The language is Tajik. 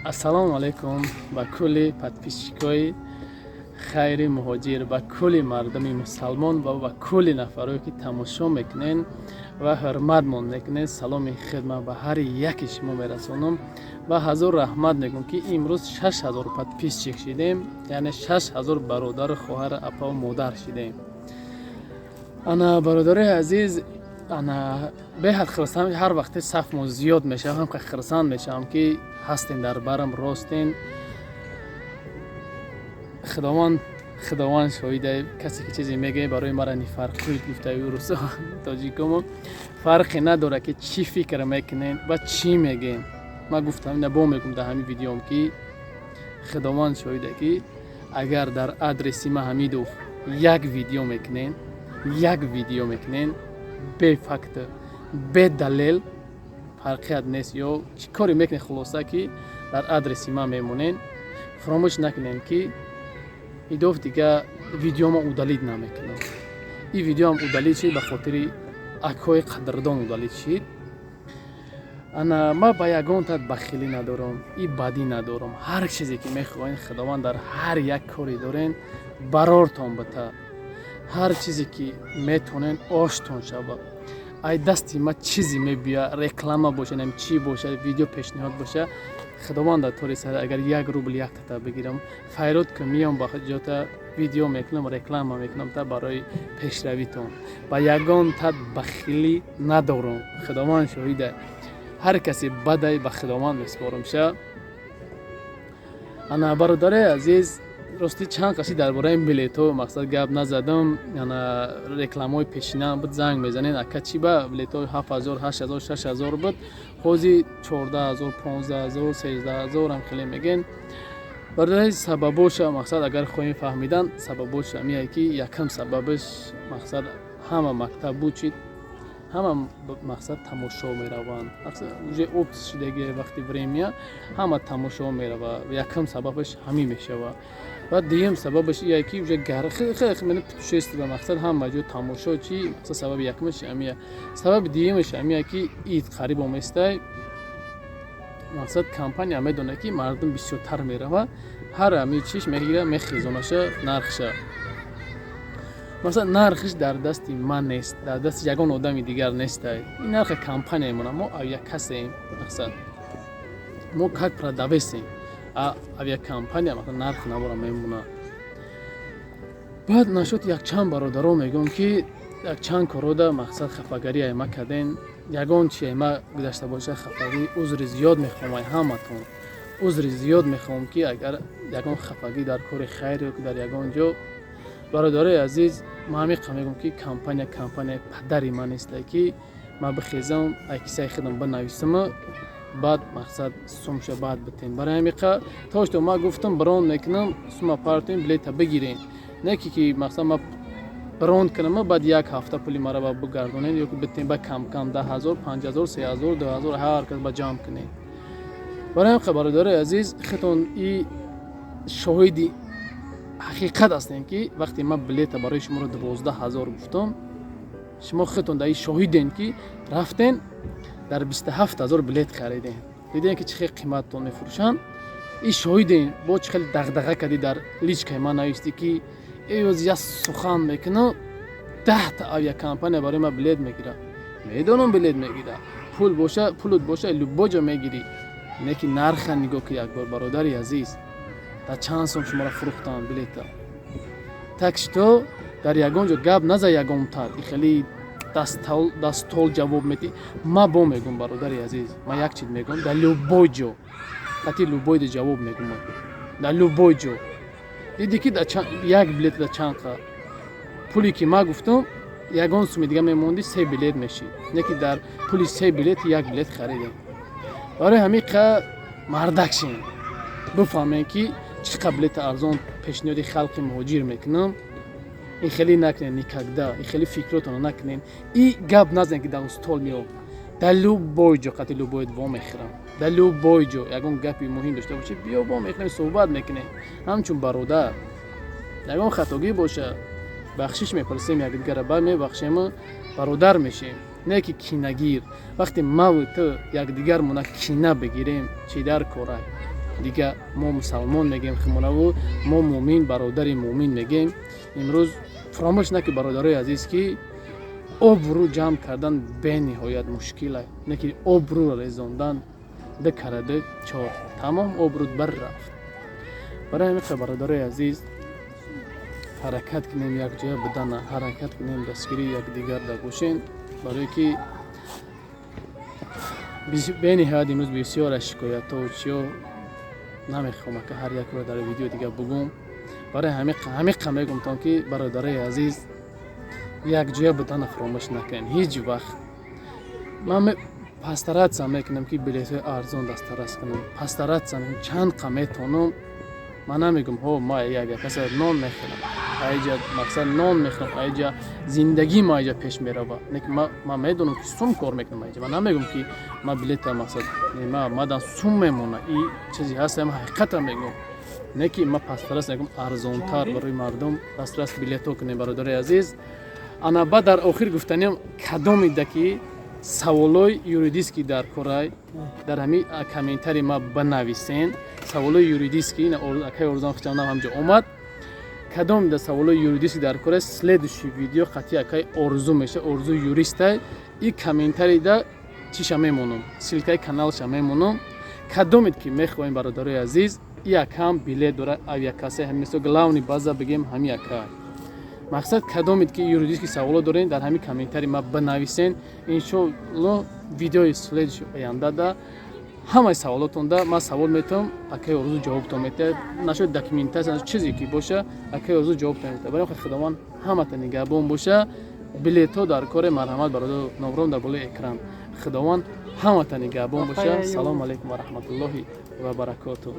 Ассалому алайкум ба кулли подписчикои Хайри Муҳоҷир, ба кулли мардуми мусалмон ва ба кулли нафарое, ки тамошо мекунен ва ҳурматмон мекунен. Саломи хидмат ба ҳар яки шумо мерасонам ва ҳазор раҳмат мегӯм, ки имрӯз 6000 подписчик шидем, яъне 6000 бародару хоҳару апаву модар шидем. Ана, бародарои азиз, ана беҳад хурсанд. Ҳар вақте сафмон зиёд мешавам, ҳам хурсанд мешавам, ки ҳастен, дар барам ростен. Худованд шоҳида, касе ки чизе мегӯе, барои мара не фарқуид, гуфтаи русо тоҷикомо. Фарқе надорад, ки чӣ фикр мекунен ва чӣ мегӯем. Ман гуфтам, ина бо мегӯм дар ҳамин видеом, ки Худованд шоҳида, ки агар дар адреси ма Ҳамидов як видео мекунен, як видео мекунен, бе факт, бе далел, фарқият нест ё чӣ коре мекунед, хулоса, ки дар адреси ман мемонен, фаромӯш накунем, ки идоф дига видеома удалить намекунам. Ин видеоам удалить шид, ба хотири акҳои қадрдон удалить шид. Ана, ман ба ягон тат бахилӣ надорам и бадӣ надорам. Ҳар чизе ки мехоҳед, Худованд дар ҳар як коре дорен барортон бита. Ҳар чизе ки метонен, оштон шава. Ай дасти ма чизе мебия, реклама боша, нем чӣ боша, видео пешниҳод боша, Худованд дар тори сар, агар 1 рубл як тата бигирам, файрод ки миём ба ҷота, видео мекунам, реклама мекунам та барои пешравитон. Ба ягон тат бахилӣ надорам, Худованд шоҳида. Ҳар касе бадай, ба Худованд месупорам ша. Ана, бародарои азиз, ростӣ чанд қаши дар бораи билетҳо, мақсад, гап назадам. Ана, рекламаҳои пешина буд, занг мезанед: «Ака, чӣ ба билетҳои 7000, 8000, 6000 буд, ҳозир 14 000, 15 000, 13 000 ҳам хеле мегӯен?» Бародари, сабабоша, мақсад, агар хоҳем фаҳмидан, сабабоша меяд, ки якам сабабаш, мақсад, ҳама мактаб бучид, ҳама, мақсад, тамошо мераванд. Уже опт шидаги вақти время ҳама тамошо мерава. Якам сабабаш ҳамин мешава. Ва дуюм сабабаш ие, ки уже путешествие, мақсад, ҳама ҷо тамошо чи. Мақсад, сабаби якумаш ҳамия. Сабаби дуюмаш ҳамия, ки ид қариб оместай. Мақсад, компания медонад, ки мардум бисёртар мерава, ҳар ҳами чиш мегира, мехезонаша нархша. Масалан, нархиш дар дасти ман нест, дар дасти ягон одами дигар нестай. Ин нархи компания мона. Мо авиакассаем, мақсад, мо как продавецем, а авиакомпания, масалан, нарх набора мемона. Баъд нашуд, якчанд бародаро мегӯям, ки якчанд корода, мақсад, хафагарӣ айма карден. Ягон чи айма гузашта боша, хафагӣ, узри зиёд мехоҳам ай ҳаматон. Узри зиёд мехоҳам, ки агар ягон хафагӣ дар кори хайр ё ки дар ягон ҷо. Бародарои азиз, ман ҳамиқа мегӯям, ки компания компанияи падари ман несте, ки ман бихезам, ай кисаи худам бинависаму баъд, мақсад, сумша баъд битем. Барои ҳамиқа то что ман гуфтам, брон мекунам, сума партоем, билета бигирем. Не ки, мақсад, ман брон кунам, баъд як ҳафта пули мара ба бигардонед ё ки битем ба кам кам 10 000, 5000, 3000, 2000, ҳар кас ба ҷамъ кунед. Барои ҳамиқа, бародарои азиз, худтон и шоҳиди ҳақиқат ҳастем, ки вақте ман билета барои шуморо 12 000 гуфтам, шумо худтон дар ин шоҳидем, ки рафтен, дар 27 000 билет харидем. Дидем, ки чӣ хел қиматтон мефурӯшанд. И шоҳидем, бо чӣ хеле дағдаға кардӣ, дар личкаи ман навистӣ, ки эёз як сухан мекунам, 10-та авиакомпания барои ман билет мегирад. Медонам, билет мегирад. Пул боша, пулут боша, любой ҷо мегирӣ. Не ки нарха нигоҳ ки якбор, бародари азиз, дар чанд сом шуморо фурӯхтанд билета. Так что дар ягон ҷо гап наза, ягонтар и хеле дастол ҷавоб медиҳ. Ма бо мегӯм, бародари азиз, ман як чиз мегӯм: дар любой ҷо қати любойда ҷавоб мегӯм. Дар любой ҷо дидӣ, ки як билет дар чанд қа пуле, ки ман гуфтам, ягон суми дига мемондӣ, се билет мешид. Не ки дар пули се билет як билет харидем. Барои ҳамин қа мардак шем, бифаҳмем, ки чӣ қа билети арзон пешниҳоди халқи муҳоҷир мекунам. Ин хеле накунед, никогда ин хеле фикротонро накунед и гап назанед, ки дар стол мео. Дар любой ҷо қати любойт во мехӯрам. Дар любой ҷо ягон гапи муҳим дошта бошед, биё, во мехӯрем, суҳбат мекунем ҳамчун бародар. Ягон хатогӣ боша, бахшиш мепурсем якдигара, баъд мебахшему бародар мешем. Не ки кинагир. Вақте маву ту якдигармона кина бигирем, чӣ дар корай? Дига мо мусалмон мегем химонаву мо муъмин, бародари муъмин мегем. Имрӯз фаромӯш наки, бародарои азиз, ки обрӯ ҷамъ кардан бениҳоят мушкил ай, не ки обрӯро резондан ду караду чор, тамом, обрӯ бар рафт. Барои ҳамин, бародарои азиз, ҳаракат кунем якҷоя будана, ҳаракат кунем дастгирии якдигар да бошем, барое ки бениҳоят имрӯз бисёр аз шикоятҳо чиё. Намехоҳам, ака, ҳар якро дар видео дига бугум. Барои ҳамиқа мегумтон, ки, бародарои азиз, якҷоя будана фаромӯш накунем ҳеҷ вақт. Ман постараться мекунам, ки билетҳои арзон дастрас кунам, постараться чанд қа метавонам. Ман намегум, ҳо, ма як каса нон мехӯрам айҷа, мақсад, нон мехӯрам айҷа, зиндагии ма айҷа пеш мерава. Ман медонам, ки сум кор мекунам айҷа. Ман намегум, ки ма билета, мақсад, мадан сум мемона. И чизе ҳаст, ма ҳақиқата мегум. Не ки ма постараться мекунам арзонтар барои мардум дастрас билетҳо кунем, бародари азиз. Ана, баъд дар охир гуфтаниам, кадомида ки саволои юридический дар корай, дар ҳамин комментарий ма банависен саволои юридический. Акай Орзуам хичам ҳамҷо омад. Кадом да саволои юридический дар кора, следующий видео қати акай Орзу меша. Орзу юристай. И комментарийда чиша мемонам, ссылкаи каналша мемонам. Кадомед ки мехоҳем, бародарои азиз, и акам билет дора, авиакасса, ҳамисо главный база бигем, ҳами акай. Мақсад, кадомед ки юридический саволо дорем, дар ҳамин комментарий ма банависен. Иншоалло, видеои следующий ояндада ҳамаи саволотонда ман савол метавам, акаи Орзу ҷавобтон метиҳад. Нашуд документация, чизе ки боша, акаи Орзу ҷавобтон метиҳад. Барои Худованд ҳамата нигаҳбон боша. Билетҳо дар коре, марҳамат, бародар, номром дар болои экран. Худованд ҳамата нигаҳбон боша. Салому алайкум ва раҳматуллоҳи ва баракоту.